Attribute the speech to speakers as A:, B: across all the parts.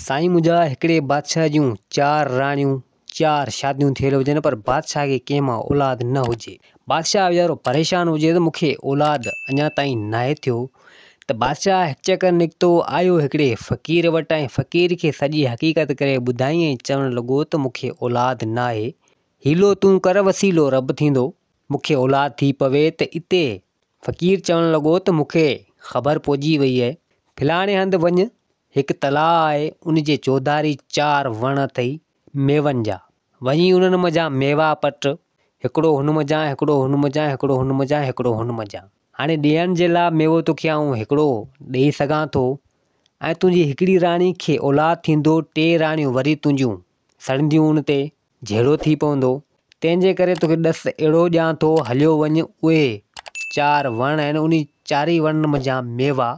A: سائين منهنجا هڪڙي بادشاهه جون چار راڻيون، چار شاديون ٿيل هجن پر بادشاهه کي ڪنهن مان اولاد نه هجي. بادشاهه ويچارو پريشان هجي ته مون کي اولاد اڃا تائين ناهي ٿيو ته بادشاهه هڪ چڪر نڪتو آيو هڪڙي فقير وٽ ۽ فقير کي سڄي حقيقت ڪري ٻڌائين ۽ چوڻ لڳو ته مون کي اولاد ناهي حيلو تون ڪر وسيلو رب ٿيندو مون کي اولاد ٿي پوي ته اتي فقير چوڻ لڳو ته مون کي خبر پئجي وئي آهي، فلاڻي هنڌ وڃ، هڪ تلاء آهي، ان جي چوڌاري چار وڻ اٿئي ميون جا، وڃي انهن منجهان ميوا پٽ، هڪڙو هن منجهان، هڪڙو هن منجهان، هڪڙو هن منجهان، هڪڙو هن منجهان. هاڻي ڏيڻ جي لاء ميوو توکي آئون هڪڙو ڏيئي سگهان ٿو ۽ تنهنجي هڪڙي راڻي کي اولاد ٿيندو، ٽي راڻيون وري تنهنجون سڙنديون ان تي، جهيڙو ٿي پوندو، تنهن جي ڪري توکي ڏس اهڙو ڏيان ٿو، هليو وڃ، اهي چار وڻ آهن، انهي چارئي وڻن منجهان ميوا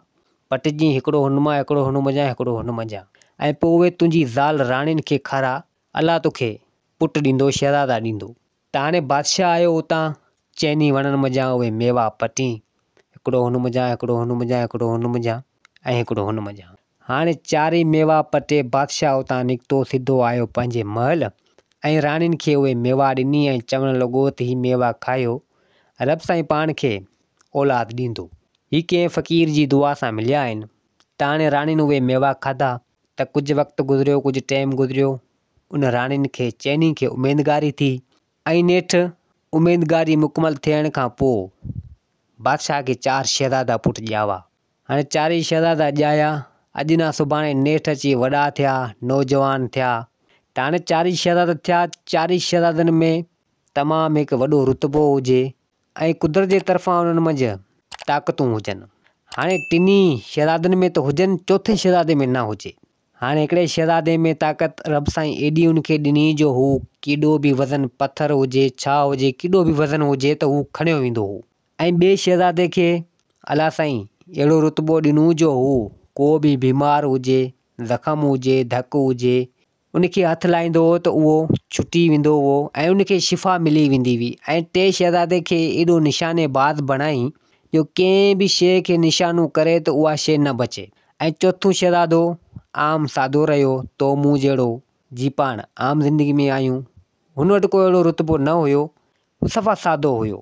A: پٽجين، هڪڙو هن مان، هڪڙو هن منجهان، هڪڙو هن منجهان، ۽ پوء اهي تنهنجي زال راڻين کي کاراء، الله توکي پٽ ڏيندو، شهزادا ڏيندو. ته هاڻي بادشاهه آيو اتان، چئني وڻن منجهان اهي ميوا پٽين، هڪڙو هن منجهان، هڪڙو هن منجهان، هڪڙو هن منجهان ۽ هڪڙو هن منجهان. هاڻي چارئي ميوا پٽي بادشاهه اتان نڪتو، سڌو آيو پنهنجي محل ۽ راڻين کي اهي ميوا ڏني ۽ چوڻ لڳو ته هي ميوا کايو، رب سائين پاڻ کي اولاد ڏيندو. هي ڪنهن فقير جي دعا سان مليا آهن. ته هاڻي راڻين اهي ميوا کاڌا ته ڪجهه وقت گذريو، ڪجهه ٽيم گذريو، ان راڻين کي چئني کي اميدگاري ٿي ۽ نيٺ اميدگاري مڪمل ٿيڻ کان پوء بادشاهه کي چار شهزادا پٽ ڄاوا. هاڻي چارئي شهزادا ڄايا، اڄ نه سڀاڻي نيٺ اچي وڏا ٿيا، نوجوان ٿيا. ته هاڻي چارئي شهزادا ٿيا، چارئي شهزادن ۾ تمام هڪ وڏو رتبو هجي ۽ قدرت جي طرفان انهن منجهه طاقتون هجن. هاڻي ٽنهي شهزادن ۾ ته هجن، چوٿين شهزادي ۾ نه هجي. هاڻي هڪڙي شهزادي ۾ طاقت رب سائين ايڏي ان کي ڏني جو هو ڪيڏو به وزن پٿر هجي، ڇا هجي، ڪيڏو به وزن هجي ته هو کڻيو ويندو هو. ۽ ٻئي شهزادي کي الله سائين اهڙو رتبو ڏنو جو هو ڪو به بيمار هجي، زخم هجي، ڌڪ هجي، ان کي هٿ لائيندو هو ته اهو ڇٽي ويندو هو ۽ ان کي شفا ملي ويندي هئي ۽ ٽئين شهزادي کي ايڏو نشاني باز بڻائين جو ڪنهن به شيء کي نشانو ڪري ته اها شيء نه بچي ۽ چوٿون شهزادو عام سادو رهيو تو مون جهڙو جي پاڻ عام زندگي ۾ آهيون هن وٽ ڪو اهڙو رتبو نه هيو هو صفا سادو هيو.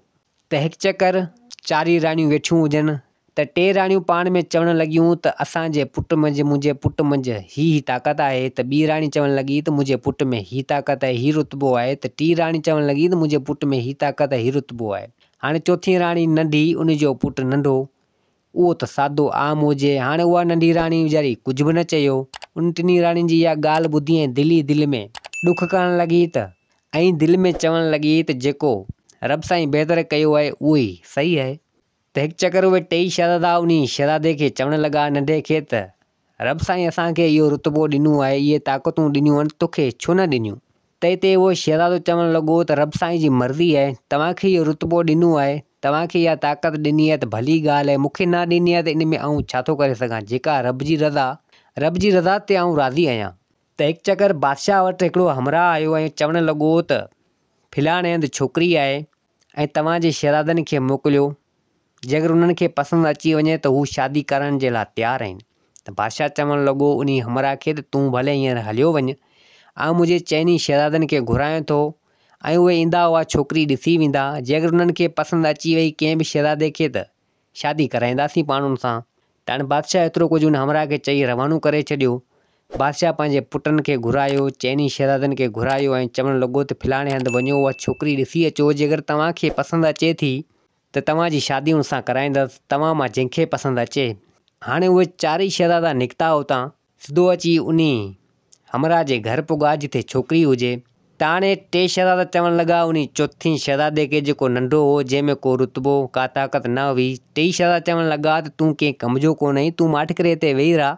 A: ته هڪ چڪر چارئي راڻيون ويٺيون هجن ته ٽي راڻيون پاڻ ۾ چوڻ لڳيون ته اسان جي پٽ منجهه منهنجي پٽ منجهه هي هي طاقت آهي ته ٻي راڻي چوڻ لڳي ته منهنجي پٽ ۾ هي طاقت ۽ هي رتبو آهي ته ٽي راڻي چوڻ لڳي ته منهنجي پٽ ۾ هي طاقت ۽ هي رتبو آهي. هاڻي چوٿين راڻي ننڍي ان جو پٽ ننڍو اهو ته سادو عام هجي. هاڻي اها ننڍي راڻي ويچاري ڪجهه به نه چيو. ان ٽنهي راڻين جي اها ڳالهه ٻڌي ۽ دل ئي دل ۾ ڏک ڪرڻ لڳي ته. ۽ دل ۾ چوڻ لڳي ته جيڪو رب سائين بهتر ڪيو آهي اهو ئي صحيح آهي. ته هڪ چڪر اهي ٽيئي شهزادا انهي شهزادي کي چوڻ لڳا ننڍي کي ته رب سائين اسان کي اهو رتبو ڏنو آهي، اهي طاقتون ڏنيون آهن، توکي ڇو نه ڏنيون؟ تنهن تي اهو شهزادو چوڻ لڳو ته رب سائين جي مرضي آهي، توهان کي اهو رتبو ڏنو آهي، توهان کي اها طاقت ڏني آهي ته ڀلي ڳالهه آهي، مون کي نه ڏني آهي ته ان ۾ آئون ڇا ٿو ڪري سگهان، جيڪا رب جي رضا، رب جي رضا تي آئون راضي آهيان. ته هڪ چڪر بادشاهه وٽ هڪڙو همراهه آيو ۽ چوڻ لڳو ته فلاڻي هنڌ ڇوڪري آهي ۽ توهان جي شهزادن کي موڪليو، جيڪر انهن کي پسند اچي وڃي ته هو شادي ڪرڻ جي لاء تيار آهن. ته بادشاهه چوڻ لڳو انهي همراهه کي ته تون ڀلي هينئر هليو وڃ، آئون منهنجي چئني شهزادن کي گهرايان ٿو ۽ اهي ايندا اها ڇوڪري ڏسي ويندا، جيڪر انهن کي پسند اچي وئي ڪنهن به شهزادي کي ته شادي ڪرائينداسين پاڻ ان سان. ته هاڻي بادشاهه ايترو ڪجهه ان همراهه کي چئي روانو ڪري ڇڏيو. بادشاهه پنهنجي پٽن کي گهرايو، چئني شهزادن کي گهرايو ۽ چوڻ لڳو ته فلاڻي هنڌ وڃو اها ڇوڪري ڏسي اچو، جيڪر توهان کي پسند اچي ٿي ته توهان جي شادي ان سان ڪرائيندس، توهان مان جنهن کي پسند اچي. هاڻي اهي چارئي شهزادا نڪتا اتان، سڌو اچي انهي همراهه جي گهر پڳا جتي ڇوڪري هجي. ته هاڻي ٽي شهزادا چوڻ لڳا انهي چوٿين شهزادي کي جيڪو ننڍو هو، جنهن ۾ ڪو رتبو، ڪا طاقت نه هئي. ٽيئي شهزادا چوڻ لڳا ته تون ڪنهن ڪم جو ڪونه آهين، تون ماٺ ڪري هتي ويهي رهه،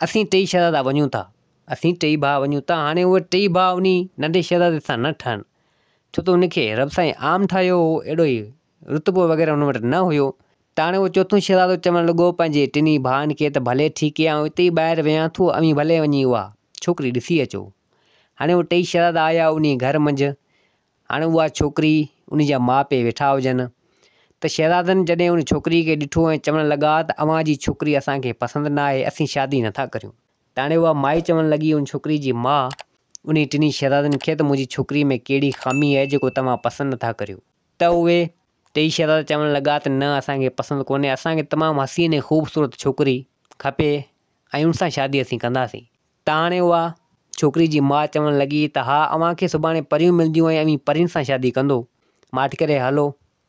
A: اسين ٽيئي شهزادا وڃون ٿا. اسين ٽيئي ڀاء وڃون ٿا. هاڻي اهي ٽيئي ڀاء انهي ننڍي شهزادي سان نه ٺهن. ڇو ته ان کي رب سائين عام ٺاهيو هو، اهڙو ئي رتبو وغيره هن وٽ نه هيو. ته هاڻي اهو چوٿون شهزادو چوڻ لڳو پنهنجي ٽنهي ڀائن کي ته ڀلي ٺيڪ آهي آئون اتي ئي ٻاهر ويهان ٿو، اوهين ڀلي وڃي اها ڇوڪري ڏسي اچو. هاڻي اهي ٽيئي شهزادا آيا انهي گهر منجهه. هاڻي اها ڇوڪري ان جا ماء پيء ويٺا هجن. ته شهزادن جڏهن ان ڇوڪري کي ڏٺو ۽ چوڻ لڳا ته اوهان جي ڇوڪري اسان کي پسند نه آهي، اسين شادي نٿا ڪريون. ته هاڻي اها مائي چوڻ لڳي ان ڇوڪري جي ماء انهي ٽنهي شهزادن کي ته منهنجي ڇوڪري ۾ ڪهڙي خامي آهي جيڪو توهان پسند نٿا ڪريو ته اهي ٽيئي شهزادا چوڻ لڳا ته نه اسان کي پسند ڪونهي اسان کي تمام حسين ۽ خوبصورت ڇوڪري کپي ۽ ان سان شادي اسين ڪنداسين ته هاڻي اها ڇوڪري جي ماء چوڻ لڳي ته ها اوهان کي سڀاڻي پريون ملنديون ۽ اوهين پرين سان شادي ڪندو ماٺ ڪري هلو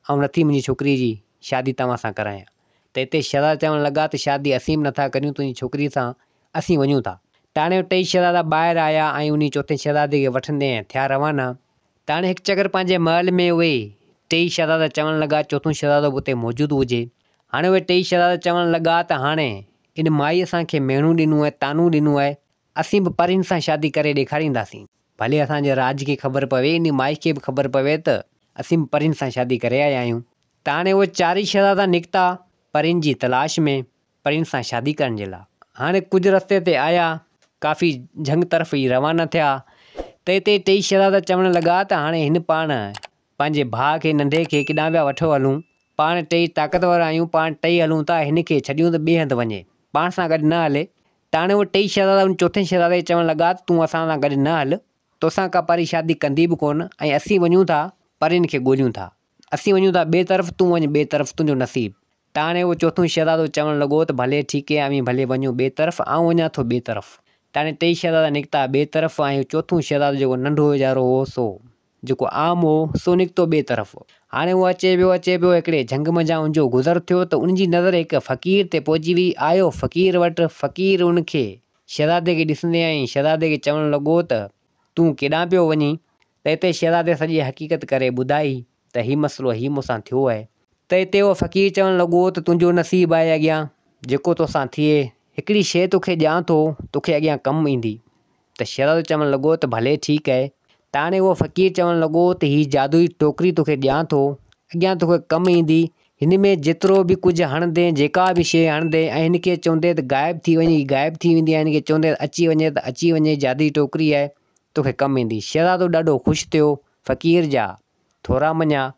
A: آئون نٿي منهنجي ڇوڪريء جي شادي توهان سان ڪرايان. ته اتي شهزادا چوڻ لڳا ته شادي اسين به نٿا ڪريون تنهنجي ڇوڪريء سان اسين وڃون ٿا. ته هاڻي ٽئي شهزادا ٻاهر آيا ۽ انهي چوٿين شهزادي کي وٺندي ۽ ٿيا روانا. ته هاڻي هڪ چڪر پنهنجي محل ۾ اهي ٽيئي شهزادا چوڻ لڳا چوٿون شهزادو به اتي موجود هجي. هاڻي اهي ٽيئي شهزادا چوڻ لڳا ته هاڻي ان مائي اسان کي ميڻون ڏنو آهي طعنو ڏنو آهي اسين به پرين سان شادي ڪري ڏيکارينداسين. ڀلي اسان جي راڄ کي خبر پوي، انهي مائي کي به خبر پوي ته اسين به پرين سان شادي ڪري آيا آهيون. ته هاڻي اهي چارئي شهزادا نڪتا پرين جي تلاش ۾، پرين سان شادي ڪرڻ جي لاء. هاڻي ڪجهه رستي تي آيا، ڪافي جهنگ طرف ئي روانا ٿيا، ته اتي ٽيئي شهزادا چوڻ لڳا ته هاڻي هن پاڻ پنهنجي ڀاء کي ننڍي کي ڪيڏانهن پيا وٺيو هلون، پاڻ ٽيئي طاقتور آهيون، پاڻ ٽيئي هلون ٿا، هن کي ڇڏيون ته ٻئي هنڌ وڃي، پاڻ سان گڏ نه هلي. ته هاڻي اهي ٽيئي شهزادا ان چوٿين شهزادي کي چوڻ لڳا ته تون اسان سان گڏ نه هل، توسان ڪا پري شادي ڪندي به ڪونه ۽ اسين وڃون ٿا پرين کي ڳوليون ٿا. اسين وڃون ٿا ٻئي طرف، تون وڃ ٻئي طرف، تنهنجو نصيب. ته هاڻي اهو چوٿون شهزادو چوڻ لڳو ته ڀلي ٺيڪ آهي اوهين ڀلي وڃو ٻئي طرف، آئون وڃان ٿو ٻئي طرف. ته هاڻي ٽيئي شهزادا نڪتا ٻئي طرف ۽ چوٿون شهزادو جيڪو ننڍو ويچارو هو سو جيڪو عام هو سو نڪتو ٻئي طرف. هاڻي اهو اچي پيو اچي پيو هڪڙي جهنگ منجهان ان جو گذر ٿيو ته ان جي نظر هڪ فقير تي پئجي وئي. آيو فقير وٽ، فقير ان کي شهزادي کي ڏسندي ۽ شهزادي کي چوڻ لڳو ته تون ڪيڏانهن پيو وڃين؟ ته اتي شهزادي سڄي حقيقت ڪري ٻڌائي ته هي مسئلو هي مون سان ٿيو آهي. ته اتي اهو فقير چوڻ لڳو ته تنهنجو نصيب آهي اڳيان جيڪو توسان ٿئي، هڪڙي شيء توکي ڏيان ٿو، توکي اڳيان ڪم ايندي. ته شهزادو چوڻ لڳو ته ڀلي ٺيڪ آهي. ته هاڻي اهو فقير چوڻ لڳو ته هي جادوئي ٽوڪري توکي ڏيان ٿو، اڳيان توکي ڪم ايندي، هن ۾ جيترو به ڪجهه هڻندين، جيڪا به شيء هڻندين ۽ هن کي چوندين ته غائب ٿي وڃ، هي غائب ٿي ويندي ۽ هن کي چوندين ته اچي وڃي ته اچي وڃي، جادوئي ٽوڪري آهي، توکي ڪم ايندي. شهزادو ڏاڍو خوش ٿيو، فقير جا ٿورا مڃيا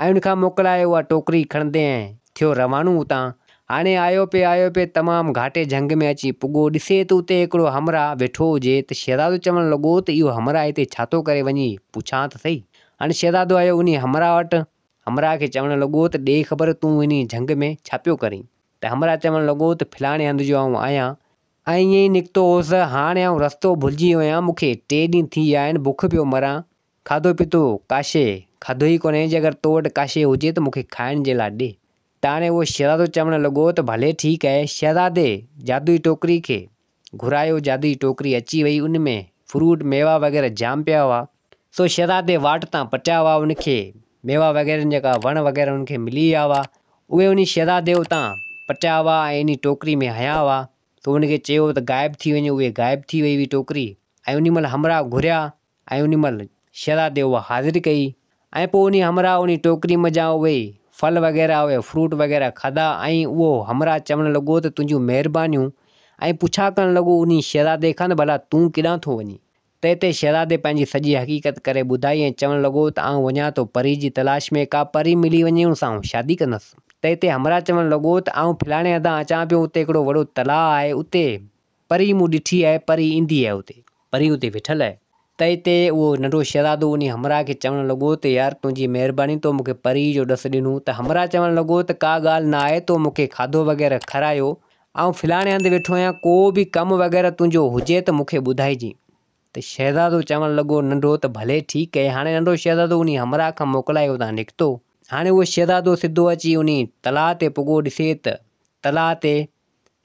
A: ۽ ان کان موڪلائي اها ٽوڪري کڻندي ۽ ٿيو روانو اتان. هاڻي آيو پئي آيو پئي تمام گهاٽي جهنگ ۾ اچي پڳو. ڏسي ته اتي هڪڙو همراهه ويٺو هجي ته شهزادو چوڻ لڳو ته اهو همراهه هتي ڇا ٿو ڪري وڃي پڇان ته سهي. هاڻي شهزادو آيو انهي همراهه وٽ. همراهه کي چوڻ لڳو ته ڏي خبر تون انهي جهنگ ۾ ڇا پيو ڪرين؟ ته همراهه چوڻ لڳو ته فلاڻي هنڌ جو آئون آهيان ۽ ائين ئي نڪتو هوس هاڻي آئون رستو ڀلجي ويو آهيان مون کي ٽي ڏينهن ٿي ويا آهن بک پيو مران کاڌو پيتو ڪا شيء کاڌو ئي ڪونهي جي اگر تو وٽ ڪا شيء هجي ته مون کي کائڻ جي لاء ڏي. ته هاڻي اهو شهزادو چوڻ لڳو ته ڀلي ٺيڪ آهي. شهزادي جادوئي ٽوڪري کي گهرايو جادوئي ٽوڪري اچي وئي ان ۾ فروٽ ميوا وغيره جام پيا هئا. سو شهزادي واٽ تان پٽيا هئا ان کي ميوا وغيره جيڪا وڻ وغيره ان کي ملي ويا هئا اهي انهي شهزادي اتان پٽيا هئا ۽ انهي ٽوڪري ۾ هنيا هئا. سو ان کي چيو ته غائب ٿي وڃ اهي غائب ٿي وئي هئي ٽوڪري ۽ انهي مهل همراهه گهريا ۽ انهي مهل شهزادي اها حاضر ڪئي ۽ پوء انهي همراهه انهي ٽوڪري منجهان اهي ڦل وغيره اهي فروٽ وغيره کاڌا ۽ اهو همراهه چوڻ لڳو ته تنهنجون مهربانيون ۽ پڇا ڪرڻ لڳو انهي شهزادي کان ته ڀلا تون ڪيڏانهن ٿو وڃين؟ ته اتي شهزادي پنهنجي سڄي حقيقت ڪري ٻڌائي ۽ چوڻ لڳو ته آئون وڃان ٿو پري جي تلاش ۾ ڪا پري ملي وڃي ان سان آئون شادي ڪندس. ته اتي همراهه چوڻ لڳو ته آئون فلاڻي هنڌان اچان پيو اتي هڪڙو وڏو تلاء آهي اتي پري مون ڏٺي آهي، پري ايندي آهي اتي، پري اتي ويٺل آهي. ته اتي اهو ننڍو شهزادو انهي همراهه کي چوڻ لڳو ته يار تنهنجي مهرباني تو مون کي پريء جو ڏس ڏنو ته همراهه چوڻ لڳو ته ڪا ڳالهه نه آهي تو مون کي کاڌو وغيره کارايو، آئون فلاڻي هنڌ ويٺو آهيان ڪو به ڪم وغيره تنهنجو هجي ته مون کي ٻڌائجين. ته شهزادو چوڻ لڳو ننڍو ته ڀلي ٺيڪ آهي هاڻي ننڍو شهزادو انهي همراهه کان موڪلائي اتان نڪتو. هاڻي اهو شهزادو سڌو اچي انهي تلاء تي پڳو ڏسي ته تلاء تي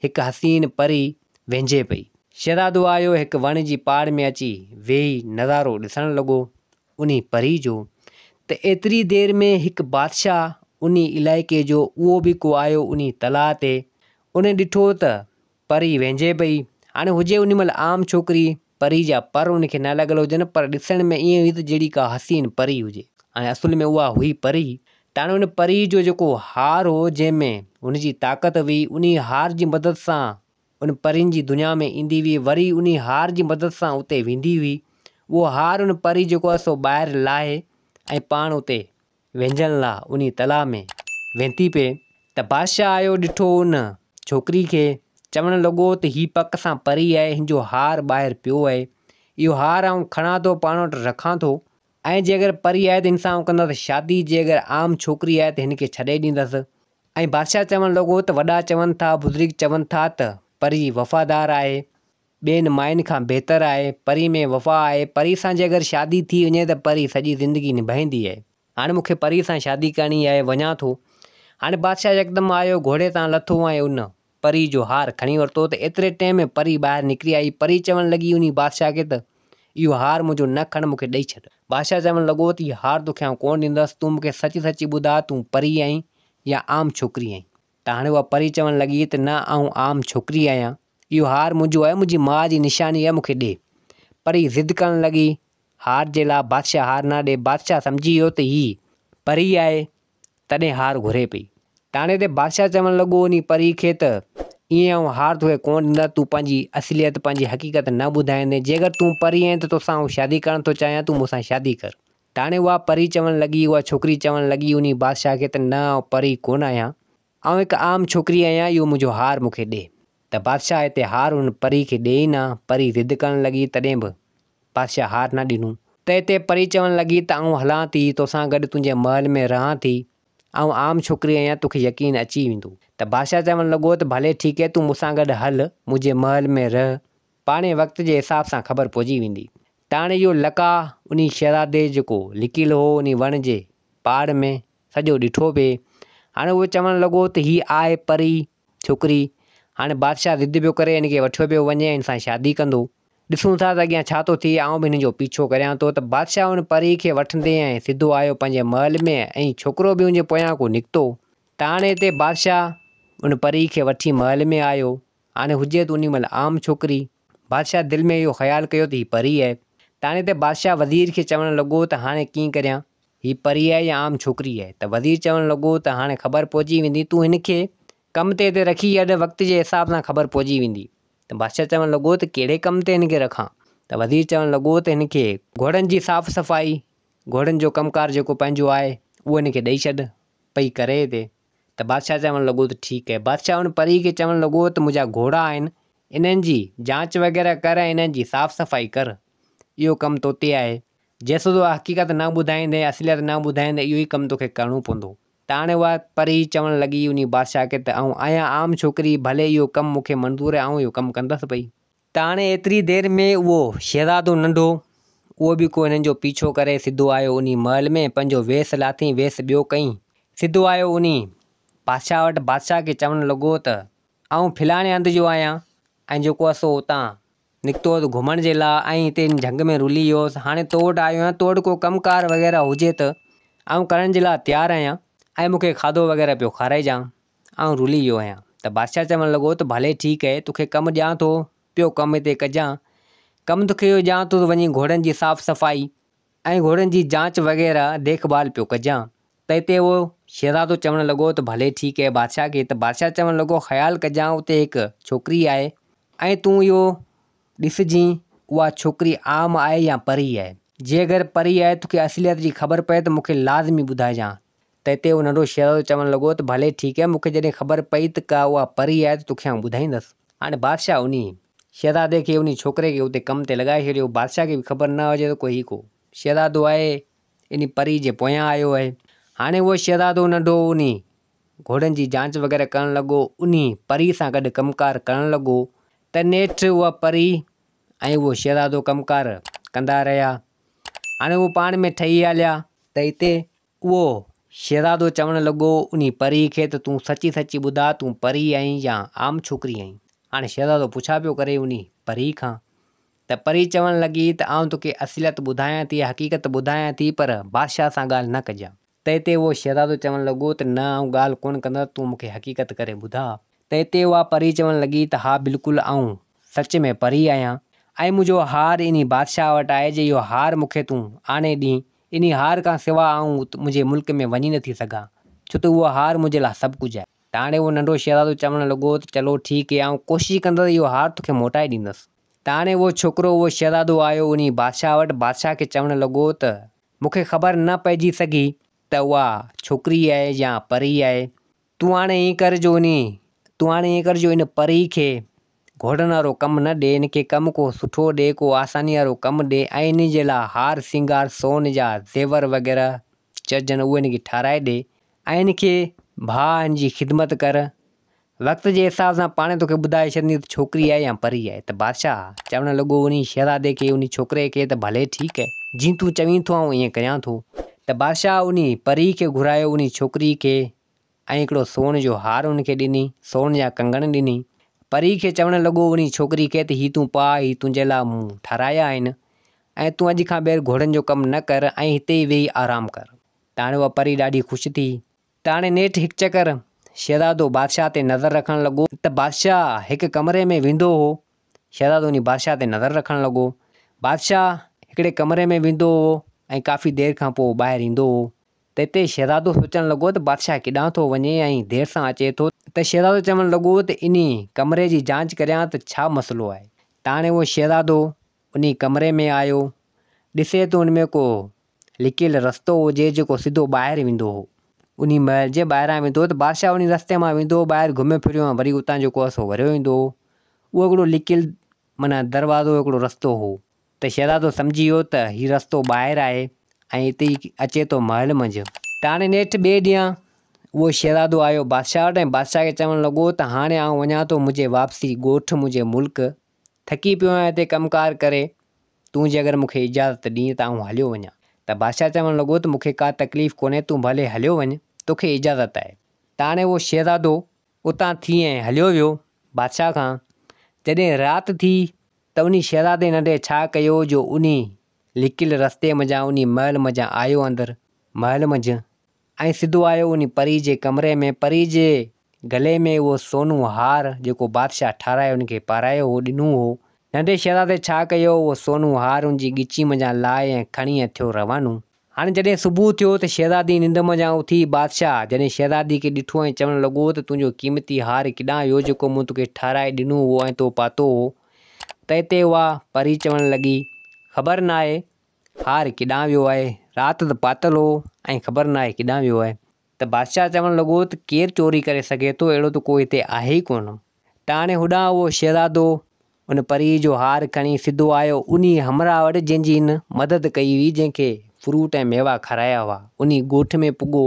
A: هڪ حسين پري وهنجي پئي. شهزادو آيو هڪ وڻ جي پاڙ ۾ اچي ويهي نظارو ڏسڻ لڳو انهي پري جو ته ايتري دير ۾ هڪ بادشاهه انهي علائقي جو اهو به ڪو آيو انهي تلاء تي انهي ڏٺو ته پري وهنجي پئي هاڻي هجي انهي مهل عام ڇوڪري پري جا پر ان کي نه لڳل هجن پر ڏسڻ ۾ ائين هئي ته جهڙي ڪا حسين پري هجي. هاڻي اصل ۾ اها هئي پري. ته هاڻي ان پري جو جيڪو هار هو جنهن ۾ هن جي طاقت هئي انهي هار جي مدد سان ان پرين جي دنيا ۾ ايندي هئي وري انهي هار جي مدد سان اتي ويندي هئي. اهو هار ان پري جيڪو آهي سو ٻاهر لاهي ۽ پاڻ اتي وهنجڻ لاء انهي تلاء ۾ وهنتي پئي ته بادشاهه آيو ڏٺو ان ڇوڪري کي چوڻ لڳو ته هي پڪ سان پري آهي، هن جو هار ٻاهر پيو آهي، اهو هار آئون کڻان ٿو پاڻ وٽ رکان ٿو ۽ جي اگر پري آهي ته هن سان آئون ڪندس شادي، جي اگر عام ڇوڪري آهي ته هن کي ڇڏي ڏيندس. ۽ بادشاهه چوڻ لڳو ته وڏا چون ٿا، بزرگ چون ٿا ته پري وفادار آهي، ٻين ماين کان بهتر آهي، پري ۾ وفا آهي، پري سان جي اگر شادي ٿي وڃي ته پري سڄي زندگي نڀائيندي آهي. هاڻي مون کي پري سان شادي ڪرڻي آهي، وڃان ٿو. هاڻي بادشاهه يڪدم آيو، گهوڙي تان لٿو ۽ ان پري جو هار کڻي ورتو ته ايتري ٽيم ۾ پري ٻاهر نڪري آئي. پري چوڻ لڳي انهي بادشاهه کي ته اهو هار منهنجو نه کڻ مون کي ڏئي ڇڏ. بادشاهه چوڻ لڳو ته هي هار توکي آئون ڪونه ڏيندس، تون مون کي سچ سچ ٻڌاء تون پري آهين يا عام ڇوڪري آهين؟ ته هاڻي اها پري چوڻ لڳي ته نه آئون عام ڇوڪري آهيان، اهو هار منهنجو آهي، منهنجي ماء جي نشاني آهي مون کي ڏي. پري ضد ڪرڻ لڳي هار جي لاء، بادشاهه هار نه ڏي، بادشاهه سمجهي ويو ته هي پري آهي، تڏهن هار گهري پئي. تاڻي تي بادشاهه چوڻ لڳو انهي پريء کي ته، ائين آئون هار توکي ڪونه ڏيندس، تون پنهنجي اصليت، پنهنجي حقيقت نه ٻڌائيندين، جي اگر تون پري آهين ته توسان آئون شادي ڪرڻ ٿو چاهيان، تون مون سان شادي ڪر. تاڻي اها پري چوڻ لڳي، اها ڇوڪري چوڻ لڳي انهي بادشاهه کي ته نه آئون پري ڪونه آهيان، آئون هڪ عام ڇوڪري آهيان، اهو منهنجو هار مون کي ڏي. ته بادشاهه هتي هار ان پري کي ڏئي نه، پري ضد ڪرڻ لڳي، تڏهن به بادشاهه هار نه ڏنو. ته هتي پري چوڻ لڳي ته آئون هلان ٿي، توسان گڏ تنهنجي محل ۾ رهان ٿي، آئون عام ڇوڪري آهيان، توکي يقين اچي ويندو. ته بادشاهه چوڻ لڳو ته ڀلي ٺيڪ آهي، تون مون سان گڏ هل، منهنجي محل ۾ رهه، پاڻهي وقت جي حساب سان خبر پئجي ويندي. ته هاڻي اهو لقاء انهي شهزادي جيڪو لڪيل هو انهي وڻ جي پاڙ ۾، سڄو ڏٺو پئي. هاڻي اهو چوڻ لڳو ته هي آهي پري ڇوڪري، هاڻي بادشاهه ضد پيو ڪري، هن کي وٺيو پيو وڃي ۽ هن سان شادي ڪندو. ڏسون ٿا ته اڳيان ڇا ٿو ٿئي، آئون به هن جو پيڇو ڪريان ٿو ته بادشاهه ان پريء کي وٺندي ۽ سڌو آيو پنهنجي محل ۾ ۽ ڇوڪرو به ان جي پويان ڪو نڪتو ته هاڻي هتي بادشاهه ان پريء کي وٺي محل ۾ آيو. هاڻي هجي ته انهي مهل عام ڇوڪري. بادشاهه دل ۾ اهو خيال ڪيو ته هي پري آهي. ته هاڻي هتي بادشاهه وزير کي چوڻ لڳو ته هاڻي ڪيئن ڪريان، هي پري آهي يا عام ڇوڪري آهي؟ ته وزير چوڻ لڳو ته هاڻي خبر پئجي ويندي، تون هن کي ڪم تي هتي رکي ڇڏ، وقت جي حساب سان خبر پئجي ويندي. ته بادشاهه چوڻ لڳو ته ڪهڙي ڪم تي هن کي رکان؟ ته وزير چوڻ لڳو ته هن کي گهوڙن جي صاف صفائي، گهوڙن جو ڪم ڪار جيڪو پنهنجو آهي، اهو هن کي ڏئي ڇڏ، پئي ڪري هتي. ته بادشاهه چوڻ لڳو ته ٺيڪ آهي. بادشاهه ان پريء کي چوڻ لڳو ته منهنجا گهوڙا آهن، انهن جي جانچ وغيره ڪر ۽ انهن جي صاف صفائي ڪر. اهو ڪم توتي آهي. جيسين تون حقيقت نه ٻڌائيندين، اصليت نه ٻڌائيندين، اهو ئي ڪم توکي ڪرڻو پوندو. ته هاڻي اها پري چوڻ لڳي انهي بادشاهه کي ته آئون آهيان عام ڇوڪري، ڀلي اهو ڪم مون کي منظور آهي، آئون اهو ڪم ڪندس پئي. ته هاڻي ايتري دير ۾ اهو شهزادو ننڍو، اهو به ڪو هنن جو پيڇو ڪري سڌو آيو انهي محل ۾، پنهنجو ويس لاٿئين، ويس ٻيو ڪئين، سڌو آيو انهي بادشاهه وٽ، بادشاهه کي چوڻ لڳو ته آئون فلاڻي هنڌ جو آهيان ۽ جيڪو آهي سو اتان نڪتو هوس گهمڻ جي لاء ۽ هتي هن جهنگ ۾ رلي ويو هوس. هاڻي تو وٽ آيو آهيان، تو وٽ ڪو ڪم ڪار وغيره هجي ته آئون ڪرڻ جي لاء تيار آهيان ۽ مون کي کاڌو وغيره پيو کارائجان، آئون رلي ويو آهيان. ته بادشاهه چوڻ لڳو ته ڀلي ٺيڪ آهي، توکي ڪم ڏيان ٿو، پيو ڪم هتي ڪجان. ڪم توکي اهو ڏيان ٿو ته وڃي گهوڙن جي صاف صفائي ۽ گهوڙن جي جانچ وغيره ديک ڀال پيو ڪجان. ته هتي اهو شهزادو چوڻ لڳو ته ڀلي ٺيڪ آهي بادشاهه کي ته بادشاهه چوڻ لڳو خيال ڪجان اتي هڪ ڇوڪري آهي ۽ تون اهو ڏسجين اها ڇوڪري عام آهي يا پري آهي. جي اگر پري آهي توکي اصليت جي خبر پئي ته مون کي لازمي ٻڌائجان. ته هتي اهو ننڍو شهزادو چوڻ لڳو ته ڀلي ٺيڪ آهي مون کي جڏهن خبر پئي ته ڪا اها پري آهي ته توکي آئون ٻڌائيندس. هاڻي بادشاهه انهي شهزادي کي انهي ڇوڪري کي اتي ڪم تي لڳائي ڇڏيو. بادشاهه کي به خبر نه هجي ته ڪو هي ڪو شهزادو آهي، انهي پري جي پويان آيو آهي. هاڻي اهو شهزادو ننڍو انهي گهوڙن جي جانچ وغيره ڪرڻ لڳو، انهي پري سان گڏ ڪم ڪار ڪرڻ لڳو ته نيٺ اها پري ۽ اهو شهزادو ڪم ڪار ڪندا رهيا. هاڻي اهو پاڻ ۾ ٺهي هليا ته هتي اهو شهزادو چوڻ لڳو انهي پريء کي ته تون سچي سچي ٻڌاء تون پري آهين يا عام ڇوڪري آهين؟ هاڻي شهزادو پڇا پيو ڪري انهي پريء کان ته پري چوڻ لڳي ته آئون توکي اصليت ٻڌايان ٿي حقيقت ٻڌايان ٿي پر بادشاهه سان ڳالهه نه ڪجان. ته هتي اهو شهزادو چوڻ لڳو ته نه آئون ڳالهه ڪونه ڪندس تون مون کي حقيقت ڪري ٻڌاء. ته هتي اها پري چوڻ لڳي ته ها بلڪل آئون سچ ۾ پري آهيان ۽ منهنجو هار انهي بادشاهه وٽ آهي جي اهو هار مون کي تون آڻي ڏين انهي هار کان سوا آئون منهنجي ملڪ ۾ وڃي نٿي سگهان، ڇو ته اهو هار منهنجي لاء سڀ ڪجهه آهي. ته هاڻي اهو ننڍو شهزادو چوڻ لڳو ته چلو ٺيڪ آهي، آئون ڪوشش ڪندس اهو هار توکي موٽائي ڏيندس. ته هاڻي اهو ڇوڪرو اهو شهزادو آيو انهي بادشاهه وٽ، بادشاهه کي چوڻ لڳو ته مون کي خبر نه پئجي سگهي ته اها ڇوڪري آهي يا پري آهي، تون هاڻي ائين ڪر جو انهي تون هاڻي ائين ڪر جو ان پري کي گهوڙن وارو ڪم نه ڏي، ان کي ڪم ڪو سٺو ڏي، ڪو آساني وارو ڪم ڏي ۽ ان جي لاء هار سينگار سون جا زيور وغيره چئجن اهي ان کي ٺاراهي ڏي ۽ ان کي ڀاء ان جي خدمت ڪر. وقت جي حساب سان پاڻهي توکي ٻڌائي ڇڏندي ته ڇوڪري آهي يا پري آهي. ته بادشاهه چوڻ لڳو انهي شهزادي کي انهي ڇوڪري کي ته ڀلي ٺيڪ آهي، جيئن تون چوين ٿو آئون ائين ڪريان ٿو. ته بادشاهه انهي پري کي گهرايو انهي ڇوڪري کي ۽ هڪڙو سون جو هار ان کي ڏني، سون جا ڪنگڻ ڏني. پري کي چوڻ لڳو انهي ڇوڪري کي ته هي تون پاء، هي تنهنجي لاء مون ٺارايا آهن ۽ تون اڄ کان ٻيهر گهوڙن جو ڪم نه ڪر ۽ هتي ئي ويهي آرام ڪر. ته هاڻي اها پري ڏاڍي خوش ٿي. ته هاڻي نيٺ هڪ چڪر شهزادو بادشاهه تي نظر رکڻ لڳو ته بادشاهه هڪ ڪمري ۾ ويندو هو. شهزادو انهي بادشاهه تي نظر رکڻ لڳو. بادشاهه هڪڙي ڪمري ۾ ويندو هو ۽ ڪافي دير کان پوء ٻاهر ايندو هو ته اتي شهزادو سوچڻ لڳو ته بادشاهه ڪيڏانهن ٿو وڃي ۽ دير سان اچي ٿو ته شهزادو چوڻ لڳو ته انهي ڪمري جي جانچ ڪريان ته ڇا مسئلو آهي. ته هاڻي اهو شهزادو انهي ڪمري ۾ آيو، ڏسي ته ان ۾ ڪو لڪيل رستو هجي جيڪو سڌو ٻاهر ويندو هو. انهي محل جي ٻاهران ويندو هو ته بادشاهه انهي رستي مان ويندو هو، ٻاهر گهميو ڦريو ۽ وري اتان جيڪو هو سو وريو ايندو هو. اهو هڪڙو لڪيل معنيٰ دروازو هڪڙو رستو هو ته شهزادو سمجهي ويو ته هي رستو ٻاهر آهي ۽ اتي ئي اچي ٿو محل منجهه. ته هاڻي نيٺ ٻئي ڏينهن اهو شهزادو آيو بادشاهه وٽ ۽ بادشاهه کي چوڻ لڳو ته هاڻي آئون وڃان ٿو منهنجي واپسي ڳوٺ منهنجي ملڪ ٿڪي پيو آهيان هتي ڪم ڪار ڪري، تون جي اگر مون کي اجازت ڏين ته آئون هليو وڃان. ته بادشاهه چوڻ لڳو ته مون کي ڪا تڪليف ڪونهي تون ڀلي هليو وڃ، توکي اجازت آهي. ته هاڻي اهو شهزادو اتان ٿي ۽ هليو ويو بادشاهه کان. جڏهن رات ٿي ته انهي شهزادي ننڍي ڇا ڪيو جو انهي لڪيل رستي منجهان انهي محل منجهان آيو اندر محل منجهه ۽ سڌو آيو انهي پري جي ڪمري ۾، پري جي گلي ۾ اهو سونو هار جيڪو بادشاهه ٺاهرائي ان کي پارايو هو، ڏنو هو. ننڍي شهزادي ڇا ڪيو، اهو سونو هار ان جي ڳچي منجهان لاهي ۽ کڻي ۽ ٿيو روانو. هاڻي جڏهن صبح ٿيو ته شهزادي ننڊ منجهان اٿي، بادشاهه جڏهن شهزادي کي ڏٺو ۽ چوڻ لڳو ته تنهنجو قيمتي هار ڪيڏانهن ويو جيڪو مون توکي ٺاهرائي ڏنو هو ۽ تو پاتو هو؟ تنهن تي اها پري چوڻ لڳي، خبر ناهي هار ڪيڏانهن ويو آهي؟ رات ته پاتل هو ۽ خبر ناهي ڪيڏانهن ويو آهي. ته بادشاهه چوڻ لڳو ته ڪير چوري ڪري سگهي ٿو، اهڙو ته ڪو هتي آهي ئي ڪونه. ته هاڻي هوڏانهن اهو شهزادو ان پريء جو هار کڻي سڌو آيو انهيء همراهه وٽ جنهن جي هن مدد ڪئي هئي، جنهن کي فروٽ ۽ ميوا کارايا هئا. انهيء ڳوٺ ۾ پڳو.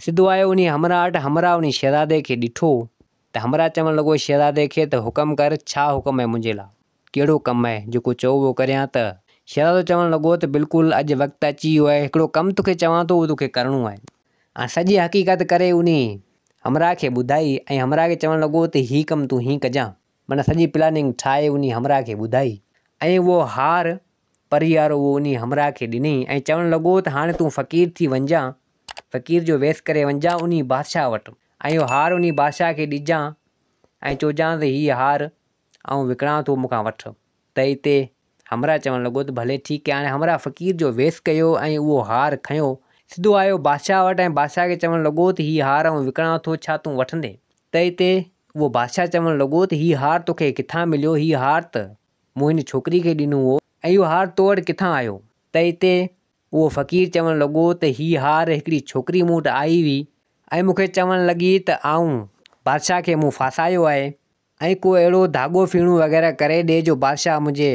A: سڌو آيو انهيء همراهه وٽ، همراهه انهيء شهزادي کي ڏٺو ته همراهه چوڻ لڳو شهزادي کي ته حڪم ڪر، ڇا حڪم آهي منهنجي لاء؟ ڪهڙو ڪم آهي، جيڪو چئو اهو ڪريان ته شهزادو چوڻ لڳو ته بلڪل اڄ وقت اچي ويو آهي، هڪڙو ڪم توکي چوان ٿو اهو توکي ڪرڻو آهي. ۽ سڄي حقيقت ڪري انهي همراهه کي ٻڌائي ۽ همراهه کي چوڻ لڳو ته هي ڪم تون هين ڪجان. معنيٰ سڄي پلاننگ ٺاهي انهي همراهه کي ٻڌائي ۽ اهو هار پري وارو اهو انهي همراهه کي ڏني ۽ چوڻ لڳو ته هاڻي تون فقير ٿي وڃجان، فقير جو ويس ڪري وڃجان انهي بادشاهه وٽ ۽ اهو هار انهي بادشاهه کي ڏجان ۽ چوجان ته هي هار آئون وڪڻان ٿو مون کان وٺ. ته اتي همراهه چوڻ لڳو ته ڀلي ٺيڪ آهي. هاڻي همراهه فقير جو ويس ڪيو ۽ اهو هار کنيو سڌو آيو بادشاهه وٽ ۽ بادشاهه کي چوڻ لڳو ته هي هار آئون وڪڻان ٿو ڇا تون وٺندين؟ ته اتي اهو بادشاهه چوڻ لڳو ته هي هار توکي ڪٿان مليو هي هار ته مون هن ڇوڪري کي ڏنو هو ۽ اهو هار تو وٽ ڪٿان آيو؟ ته اتي اهو فقير چوڻ لڳو ته هي هار هڪڙي ڇوڪري مون وٽ آئي هئي ۽ مون کي چوڻ لڳي ته آئون بادشاهه کي مون ڦاسايو آهي ۽ ڪو اهڙو ڌاڳو ڦيڻو وغيره ڪري ڏي جو بادشاهه منهنجي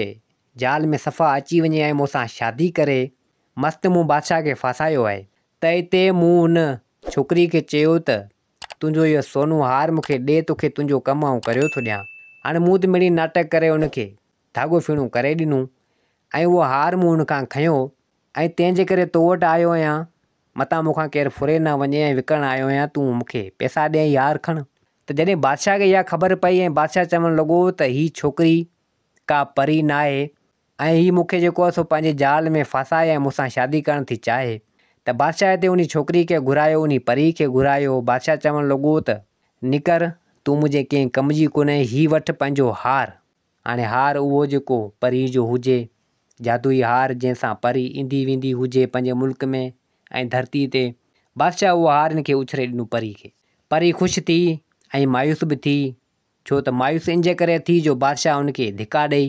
A: جال ۾ صفا اچي وڃي ۽ مون سان شادي ڪري. مست مون بادشاهه کي ڦاسايو آهي. ته اتي مون ان ڇوڪري کي چيو ته تنهنجو اهو سونو هار مون کي ڏي توکي تنهنجو ڪم آئون ڪريو ٿو ڏيان. هاڻي مون ته مڙئي ناٽڪ ڪري ان کي ڌاڳو ڦيڻو ڪري ڏنو ۽ اهو هار مون ان کان کنيو ۽ تنهن جي ڪري تو وٽ آيو آهيان متان مون کان ڪير ڦري نه وڃي ۽ وڪڻڻ آيو آهيان تون مون کي پئسا ڏي ۽ هار کڻ. ته جڏهن بادشاهه کي اها خبر پئي ۽ بادشاهه چوڻ لڳو ته هي ڇوڪري ڪا پري ناهي ۽ هي مون کي جيڪو آهي سو پنهنجي جال ۾ ڦاسائي ۽ مون سان شادي ڪرڻ ٿي چاهي ته بادشاهه هتي انهي ڇوڪري کي گهرايو انهي پري کي گهرايو بادشاهه چوڻ لڳو ته نڪر تون منهنجي ڪنهن ڪم جي ڪونهين هي وٺ پنهنجو هار هاڻي هار اهو جيڪو پريء جو هجي، جادوئي هار جنهن سان پري ايندي ويندي هجي پنهنجي ملڪ ۾ ۽ ڌرتيء تي. بادشاهه اهو هار هن کي اڇري ڏنو پريء کي. پري خوش ٿي ۽ مايوس به ٿي، ڇو ته مايوس ان جي ڪري ٿي جو بادشاهه هن کي ڌڪا ڏئي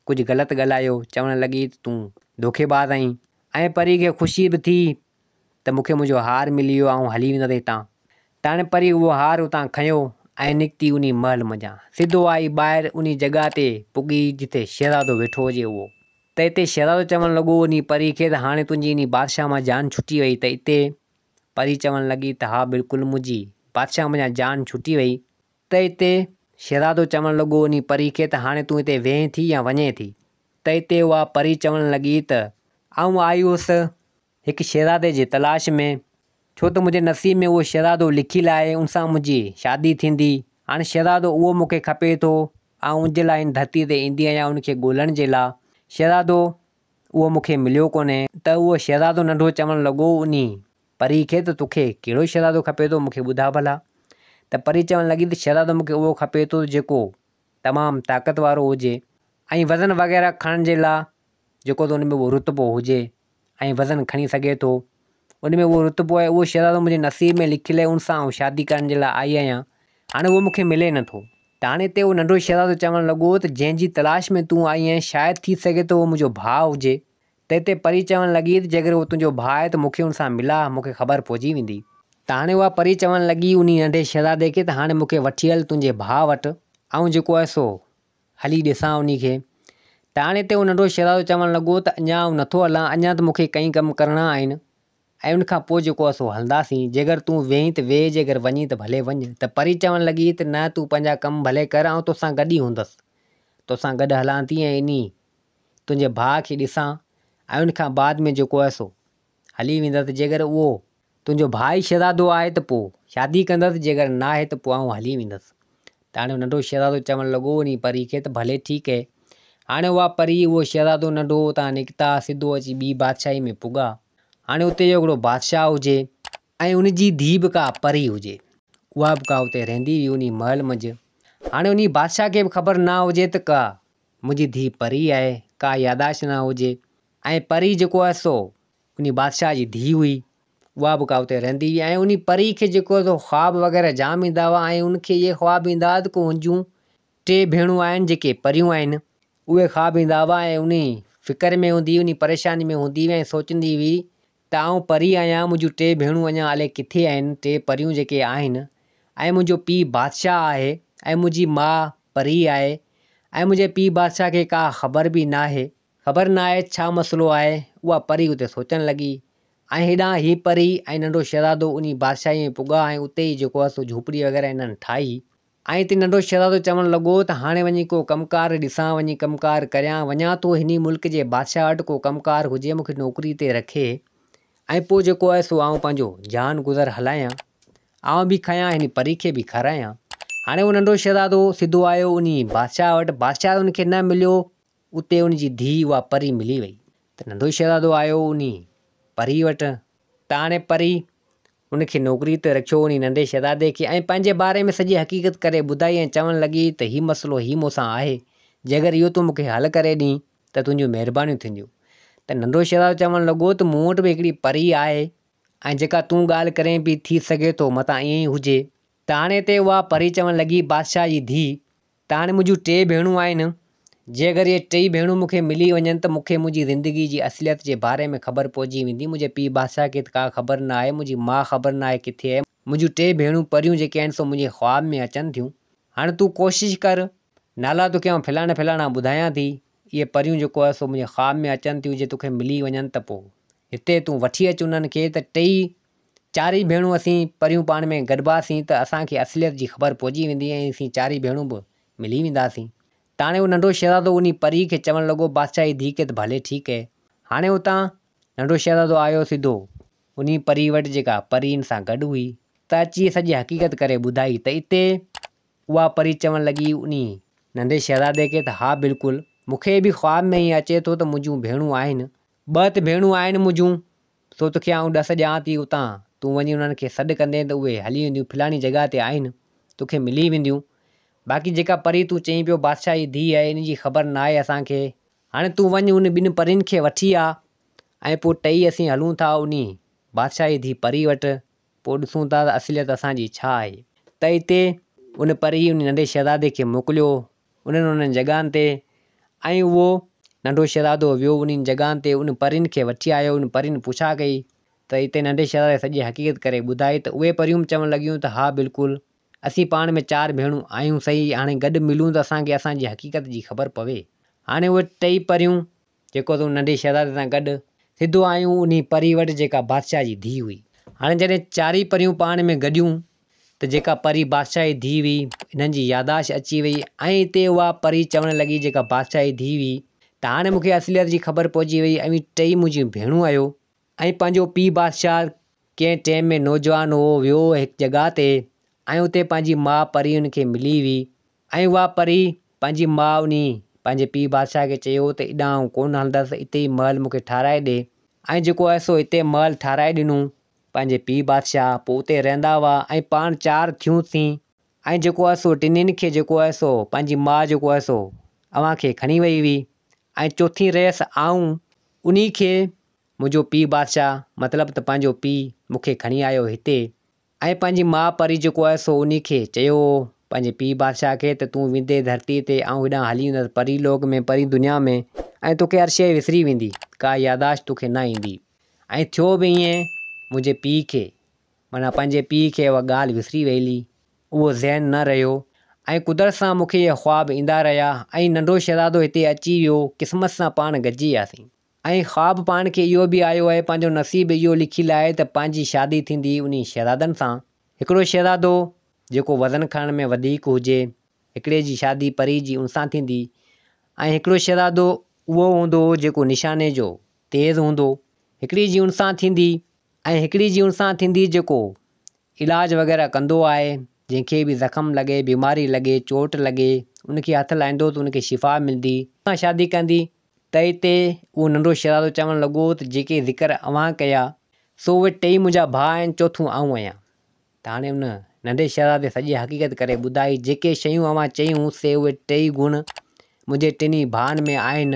A: ڪجهه غلط ڳالهايو، چوڻ لڳي ته تون دوکيباز آهين ۽ پريء کي خوشي به ٿي ته مون کي منهنجو هار ملي ويو آئون هلي ويندس هتان. ته هاڻي پري اهو هار اتان کنيو ۽ نڪتي انهي محل منجهان سڌو آئي ٻاهر انهي جڳهه تي پڳي جتي شهزادو ويٺو هجي اهو ته اتي شهزادو چوڻ لڳو انهي پري کي ته هاڻي تنهنجي انهي بادشاهه مان جان ڇٽي وئي ته اتي پري چوڻ لڳي ته ها بلڪل منهنجي بادشاهه منجهان جان ڇٽي وئي ته اتي شهزادو چوڻ لڳو انهي پري کي ته هاڻي تون اتي ويهين ٿي يا وڃين ٿي ته اتي اها پري چوڻ لڳي ته آئون آئي هيس هڪ شهزادي جي تلاش ۾، ڇو ته منهنجي نصيب ۾ اهو شهزادو لکيل آهي، ان سان منهنجي شادي ٿيندي. هاڻي شهزادو اهو مون کي کپي ٿو، آئون ان جي لاء هن ڌرتيء تي ايندي آهيان، ان کي ڳولڻ جي لاء. شهزادو اهو مون کي مليو ڪونهي. ته اهو شهزادو ننڍو چوڻ لڳو انهي پريء کي ته توکي ڪهڙو شهزادو کپي ٿو، مون کي ٻڌاء ڀلا. ته پري چوڻ لڳي ته شهزادو مون کي اهو کپي ٿو جيڪو تمام طاقت وارو هجي ۽ وزن وغيره کڻڻ جي لاء جيڪو ته ان ۾ اهو رتبو هجي. ۽ وزن کڻي سگهي ٿو ان ۾ اهو رتبو آهي اهو شهزادو منهنجي نصيب ۾ لکيل آهي ان سان آئون شادي ڪرڻ جي لاء آئي آهيان هاڻي اهو مون کي ملي نٿو ته هاڻي هتي اهو ننڍو شهزادو چوڻ لڳو ته جنهن جي تلاش ۾ تون آئي آهين شايد ٿي سگهي ٿو اهو منهنجو ڀاء هجي ته هتي پري چوڻ لڳي ته جيڪر اهو تنهنجو ڀاء آهي ته مون کي ان سان ملاء مون کي خبر پئجي ويندي. ته هاڻي اها پري چوڻ لڳي انهي ننڍي شهزادي کي ته هاڻي مون کي وٺي هل تنهنجي ڀاء وٽ آئون جيڪو آهي سو هلي ڏسان انهي کي. ته هاڻي هتي اهو ننڍو شهزادو چوڻ لڳو ته اڃا آئون نٿو هلان، اڃا ته مون کي ڪئين ڪم ڪرڻا آهن ۽ ان کان پوء جيڪو آهي سو هلنداسين. جيڪر تون ويهين ته ويهه، جيڪر وڃين ته ڀلي وڃ. ته پري چوڻ لڳي ته نه تون پنهنجا ڪم ڀلي ڪر، آئون توسان گڏ ئي هوندس. توسان گڏ هلان ٿي ۽ انهي تنهنجي ڀاء کي ڏسان ۽ ان کان بعد ۾ جيڪو آهي سو هلي ويندس. جيڪر اهو تنهنجو ڀاء ئي شهزادو آهي ته پوء شادي ڪندس، جيڪر ناهي ته پوء آئون هلي ويندس. ته هاڻي ننڍو شهزادو چوڻ لڳو انهي پري کي ته ڀلي ٺيڪ اهي. هاڻي اها پري، اهو شهزادو ننڍو اتان نڪتا، سڌو اچي ٻي بادشاهي ۾ پڳا. هاڻي اتي جو هڪڙو بادشاهه هجي ۽ ان جي ڌيء به ڪا پري هجي، اها به ڪا اتي رهندي هئي انهي محل منجهه. هاڻي انهي بادشاهه کي به خبر نه هجي ته ڪا منهنجي ڌيء پري آهي، ڪا ياداشت نه هجي ۽ پري جيڪو آهي سو انهي بادشاهه جي ڌيء هئي، اها به ڪا اتي رهندي هئي ۽ انهي پري کي جيڪو سو خواب وغيره جام ايندا هئا ۽ ان کي اهي خواب ايندا هئا ته ڪو هن جون ٽي ڀيڻون آهن جيڪي پريون آهن، اهي خواب ايندا هئا ۽ انهي فڪر ۾ هوندي هئي، انهي پريشاني ۾ هوندي هئي ۽ سوچيندي هئي ته آئون پري آهيان، منهنجون ٽي ڀيڻون اڃا الائي ڪٿي آهن، ٽي پريون جيڪي آهن ۽ منهنجو پيء بادشاهه آهي ۽ منهنجي ماء پري آهي ۽ منهنجي پيء بادشاهه کي ڪا خبر به ناهي. خبر ناهي ڇا مسئلو آهي، اها پري اتي سوچڻ لڳي ۽ هيڏانهن هي پري ۽ ننڍو شهزادو انهي بادشاهي ۾ پڳا ۽ اتي ئي جيڪو آهي سو جهوپڙي وغيره انهن ٺاهي ۽ اتي ننڍو شهزادو چوڻ لڳو ته هاڻي وڃي ڪو ڪم ڪار ڏسان وڃي ڪم ڪار ڪريان وڃان ٿو هني ملڪ جي بادشاهه وٽ ڪو ڪم ڪار هجي مون کي نوڪري تي رکي ۽ پوء جيڪو آهي سو آئون پنهنجو جان گذر هلايان آئون به کايان هني پري کي به کارايان. هاڻي اهو ننڍو شهزادو سڌو آيو انهي بادشاهه وٽ بادشاهه ان کي نه مليو اتي ان جي ڌيء اها پري ملي وئي ته ننڍو شهزادو آيو انهي پري وٽ ته هاڻي پري ان کي نوڪري تي رکيو انهي ننڍي شهزادي کي ۽ پنهنجي باري ۾ سڄي حقيقت ڪري ٻڌائي ۽ چوڻ لڳي ته هي مسئلو هي مون سان آهي جيڪر اهو تون مون کي حل ڪري ڏين ته تنهنجون مهربانيون ٿينديون ته ننڍو شهزادو چوڻ لڳو ته مون وٽ به هڪڙي پري آهي ۽ جيڪا تون ڳالهه ڪرين پئي ٿي سگهي ٿو متان ائين ئي هجي ته هاڻي هتي اها پري چوڻ لڳي بادشاهه جي ڌيء ته هاڻي منهنجون ٽي ڀيڻون آهن، جي اگر اهي ٽئي ڀيڻون مون کي ملي وڃن ته مون کي منهنجي زندگي جي اصليت جي باري ۾ خبر پئجي ويندي، منهنجي پيء بادشاهه کي ته ڪا خبر نه آهي، منهنجي ماء خبر نه آهي ڪٿي آهي، منهنجون ٽي ڀيڻون پريون جيڪي آهن سو منهنجي خواب ۾ اچن ٿيون، هاڻي تون ڪوشش ڪر، نالا توکي آئون فلاڻا فلاڻا ٻڌايان ٿي، اهي پريون جيڪو آهي سو منهنجي خواب ۾ اچن ٿيون، جي توکي ملي وڃن ته پوء هتي تون وٺي اچ انهن کي ته ٽئي چارئي ڀيڻون اسين پريون پاڻ ۾ گڏباسين ته اسان کي اصليت جي خبر پئجي ويندي ۽ اسين چارئي ڀيڻون به ملي وينداسين. ته هاڻي اهو ننڍو شهزادو انهي پريء کي چوڻ لڳو، بادشاهه جي ڌيء کي ته ڀلي ٺيڪ اهي. هاڻي اتان ننڍو شهزادو آيو سڌو انهي پريء وٽ جيڪا پري هن سان گڏ هئي. ته اچي سڄي حقيقت ڪري ٻڌائي ته اتي اها پري چوڻ لڳي انهي ننڍي شهزادي کي ته ها بلڪل مون کي به خواب ۾ ائين اچي ٿو ته منهنجون ڀيڻون آهن. ٻه ته ڀيڻون آهن منهنجون، سو توکي آئون ڏس ڏيان ٿي اتان تون وڃي انهن کي سڏ ڪندين ته اهي هلي وينديون فلاڻي جڳهه تي آهن توکي ملي وينديون باقي جيڪا پري تون چئين پيو بادشاهه جي ڌيء آهي ان جي خبر ناهي اسان کي هاڻي تون وڃ ان ٻن پرين کي وٺي آ ۽ پوء ٽئي اسين هلون ٿا انهي بادشاهه جي ڌيء پري وٽ پوء ڏسون ٿا ته اصليت اسان جي ڇا آهي ته اتي ان پري ان ننڍي شهزادي کي موڪليو انهن انهن جڳهن تي ۽ اهو ننڍو شهزادو ويو انهن جڳهن تي ان پرين کي وٺي آيو ان پرين پڇا ڪئي ته اتي ننڍي شهزادي سڄي حقيقت ڪري ٻڌائي ته اهي پريون به چوڻ لڳيون ته ها بلڪل اسين پاڻ ۾ چار ڀيڻون آهيون سهي، هاڻي گڏ ملون ته اسان کي اسان جي حقيقت جي خبر پوي. هاڻي اهي ٽئي پريون جيڪو تون ننڍي شهزادي سان گڏ سڌو آيون انهي پري وٽ جيڪا بادشاهه جي ڌيء هئي. هاڻي جڏهن چارئي پريون پاڻ ۾ گڏيون ته جيڪا پري بادشاهه جي ڌيء هئي انهن جي ياداشت اچي وئي ۽ اتي اها پري چوڻ لڳي جيڪا بادشاهه جي ڌيء هئي ته هاڻي مون کي اصليت جي خبر پئجي وئي اوهين ٽئي منهنجيون ڀيڻون آهيو ۽ پنهنجو پيء بادشاهه ڪنهن ٽيم ۾ نوجوان هو ويو هڪ جڳهه تي ۽ اتي پنهنجي ماء پري ان کي ملي هئي ۽ اها پري پنهنجي ماء انهي پنهنجي پيء بادشاهه کي چيو ته ايڏانهن آئون ڪونه هلندس اتي ئي محل مون کي ٺاهرائي ڏي ۽ جيڪو آهي سو اتي محل ٺاهرائي ڏنو پنهنجي پيء بادشاهه پوء اتي رهندا هئا ۽ پاڻ چار ٿيون سين ۽ جيڪو آهي سو ٽنهين کي جيڪو آهي سو پنهنجي ماء جيڪو آهي سو اوهان کي کڻي وئي هئي ۽ چوٿين رهيس آئون انهي کي منهنجو پيء بادشاهه، مطلب ته پنهنجو پيء، مون کي کڻي آيو هتي ۽ پنهنجي ماء پري جيڪو آهي سو انهي کي چيو هو پنهنجي پيء بادشاهه کي ته تون ويندي ڌرتيء تي آئون هيڏانهن هلي ويندس پري لوڪ ۾ پري دنيا ۾ ۽ توکي هر شيء وسري ويندي ڪا ياداشت توکي نه ايندي ۽ ٿيو به ائين منهنجي پيء کي معنيٰ پنهنجي پيء کي اها ڳالهه وسري وئي هلي اهو ذهن نه رهيو ۽ قدرت سان مون کي اهي خواب ايندا رهيا ۽ ننڍو شهزادو هتي اچي ويو قسمت سان پاڻ گڏجي وياسين. ۽ خواب پاڻ کي اهو به آيو آهي پنهنجو نصيب اهو لکيل آهي ته پنهنجي شادي ٿيندي انهي شهزادن سان. هڪڙو شهزادو جيڪو وزن کڻڻ ۾ وڌيڪ هجي هڪڙي جي شادي پري جي ان سان ٿيندي ۽ هڪڙو شهزادو اهو هوندو جيڪو نشاني جو تيز هوندو هڪڙي جي ان سان ٿيندي ۽ هڪڙي جي ان سان ٿيندي جيڪو علاج وغيره ڪندو آهي، جنهن کي به زخم لڳي، بيماري لڳي، چوٽ لڳي، ان کي هٿ لائيندو ته ان کي شفا ملندي. سان شادي ڪندي ته اتي اهو ننڍو شهزادو چوڻ لڳو ته جيڪي ذڪر اوهان ڪيا، سو اهي ٽيئي منهنجا ڀاء آهن، چوٿون آئون آهيان. ته هاڻي ان ننڍي شهزادي سڄي حقيقت ڪري ٻڌائي، جيڪي شيون اوهان چيون، سي اهي ٽيئي گڻ منهنجي ٽنهي ڀائن ۾ آهن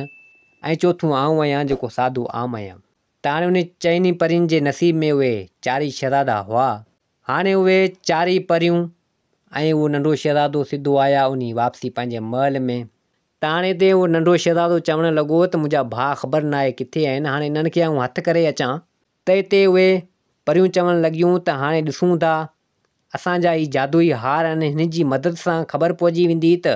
A: ۽ چوٿون آئون آهيان، جيڪو سادو عام آهيان. ته هاڻي انهن چئني پرين جي نصيب ۾ اهي چارئي شهزادا هئا. هاڻي اهي چارئي پريون ۽ اهو ننڍو شهزادو سڌو آيا انهي واپسي پنهنجي محل ۾. ته هاڻي هتي اهو ننڍو شهزادو چوڻ لڳو ته منهنجا ڀاء خبر ناهي ڪٿي آهن، هاڻي انهن کي آئون هٿ ڪري اچان. ته هتي اهي پريون چوڻ لڳيون ته هاڻي ڏسون ٿا اسان جا هي جادوئي هار آهن هن جي مدد سان خبر پئجي ويندي ته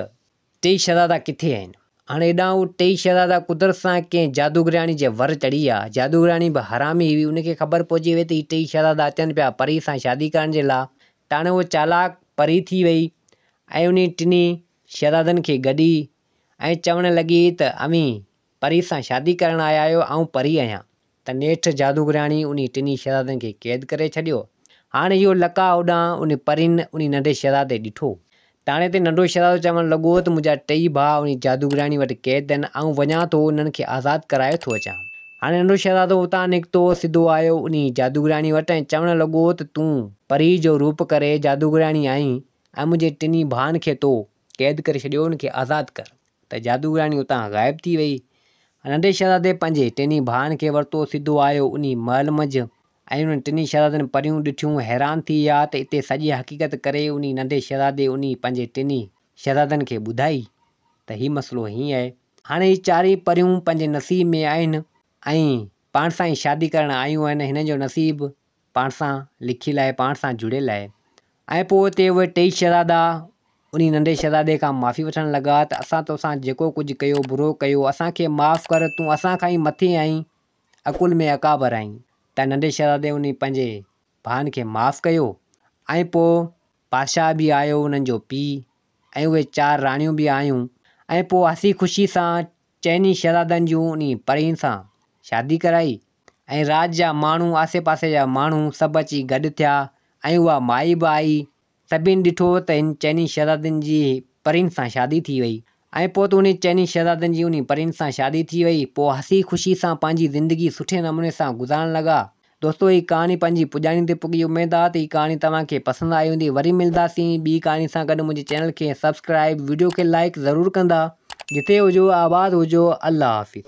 A: ٽيئي شهزادا ڪٿي آهن؟ هاڻي هيڏانهن هو ٽيئي شهزادا قدرت سان ڪنهن جادوگرياڻي جي ور چڙهي ويا. جادوگرياڻي به حرامي هئي، ان کي خبر پئجي وئي ته هي ٽيئي شهزادا اچن پيا پريء سان شادي ڪرڻ جي لاء. ته هاڻي هوء چالاڪ پري ٿي وئي ۽ انهي ٽنهي شهزادن کي گڏي ۽ چوڻ لڳي ته اوهين پريء سان شادي ڪرڻ آيا آهيو، آئون پري آهيان. ته نيٺ جادوگرياڻي انهي ٽنهي شهزادن کي قيد ڪري ڇڏيو. هاڻي اهو لقاء هوڏانهن انهي پرين انهي ننڍي شهزادي ڏٺو. ته هاڻي هتي ننڍو شهزادو چوڻ لڳو ته منهنجا ٽيئي ڀاء انهي جادوگرياڻي وٽ قيد آهن، آئون وڃان ٿو انهن کي آزاد ڪرائي ٿو اچان. هاڻي ننڍو شهزادو اتان نڪتو، سڌو آيو انهي جادوگرياڻي وٽ ۽ چوڻ لڳو ته تون پريء جو روپ ڪري جادوگرياڻي آهين ۽ منهنجي ٽنهي ڀائن کي تو قيد ڪري ڇڏيو، انهن کي آزاد ڪر. ته جادوگرياڻي اتان غائب ٿي وئي. ننڍي شهزادي پنهنجي ٽنهي ڀائرن کي ورتو، سڌو آيو انهي محل منجهه ۽ انهن ٽنهي شهزادن پريون ڏٺيون، حيران ٿي ويا ته اتي سڄي حقيقت ڪري انهي ننڍي شهزادي انهي پنهنجي ٽنهي شهزادن کي ٻڌائي ته هي مسئلو هيئن آهي. هاڻي هي چارئي پريون پنهنجي نصيب ۾ آهن ۽ پاڻ سان ئي شادي ڪرڻ آيون آهن، هنن جو نصيب پاڻ سان لکيل آهي، پاڻ سان جڙيل آهي. ۽ پوء اتي اهي ٽيئي شهزادا انهي ننڍي شهزادي کان معافي وٺڻ لڳا ته اسان توسان جيڪو ڪجهه ڪيو برو ڪيو، اسان کي معاف ڪر، تون اسان کان ئي مٿي آهين، عقل ۾ اڪابر آهين. ته ننڍي شهزادي انهي پنهنجي ڀائن کي معاف ڪيو ۽ پوء بادشاهه به آيو انهن جو پيء ۽ اهي چار راڻيون به آيون ۽ پوء هسي خوشي سان چئني شهزادن جون انهي پرين سان شادي ڪرائي ۽ راڄ جا ماڻهو آسي پاسي جا ماڻهو سڀ اچي گڏ ٿيا ۽ اها مائي به آئي. سڀني ڏٺو ته هن چئني شهزادن جي پرين سان شادي ٿي وئي ۽ پوء ته انهي چئني شهزادن جي انهي پرين سان شادي ٿي وئي. پوء هسي خوشي سان پنهنجي زندگي سٺي نموني سان گذارڻ لڳا. دوستو هي ڪهاڻي پنهنجي پڄاڻي تي پڳي اميد آ ته هي ڪهاڻي توهان کي پسند آئي هوندي وري ملداسين ٻي ڪهاڻي سان گڏ منهنجي چينل کي سبسڪرائب وڊيو کي لائيڪ ضرور ڪندا جتي هجو آباد هجو الله حافظ.